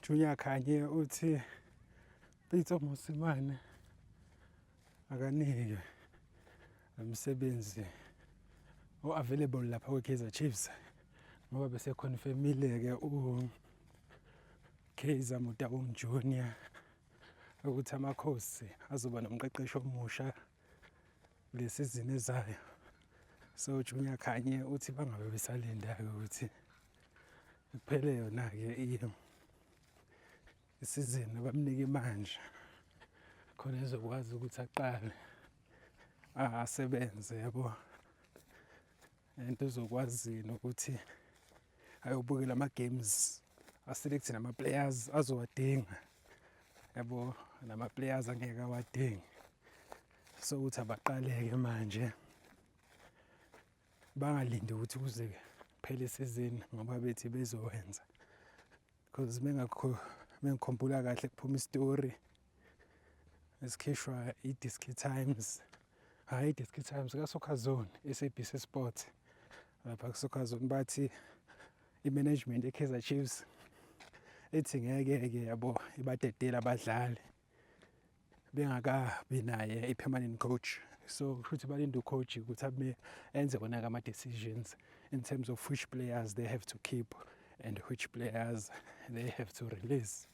Junior Khanye uthi Pitso Mosimane akanike umsebenzi o-available lapha kwi-Kaizer Chiefs ngoba bese confirmile-ke u-Kaizer Motaung Junior ukuthi Amakhosi azoba nomqeqeshi omusha kule sizini ezayo. So Junior Khanye uthi bangabe besalinda-ke ukuthi kuphele yona-ke isizini, bamnike manje khona ezokwazi ukuthi aqale asebenze, yabo, and uzokwazi nokuthi ayobukela ama-games, a-select nama-players azowadinga, yabo, nama-players angeke awadinge. So ukuthi abaqale-ke manje, bangalindi ukuthi kuze kuphele isizini ngoba bethi bezowenza, because mengikhumbula kahle kuphuma isitori esikhishwa i-Diski Times, hhayi i-Diski Times, ka-Soccer Zone, SABC Sport. Lapha ku-Soccer Zone bathi i-management ye-Kaizer Chiefs ithi ngeke-ke, yabo, ibadedele abadlali bengakabi naye i-permanent coach. So kusho ukuthi balinde u-coach ukuthi abe enze wona-ke ama-decisions in terms of which players they have to keep and which players they have to release.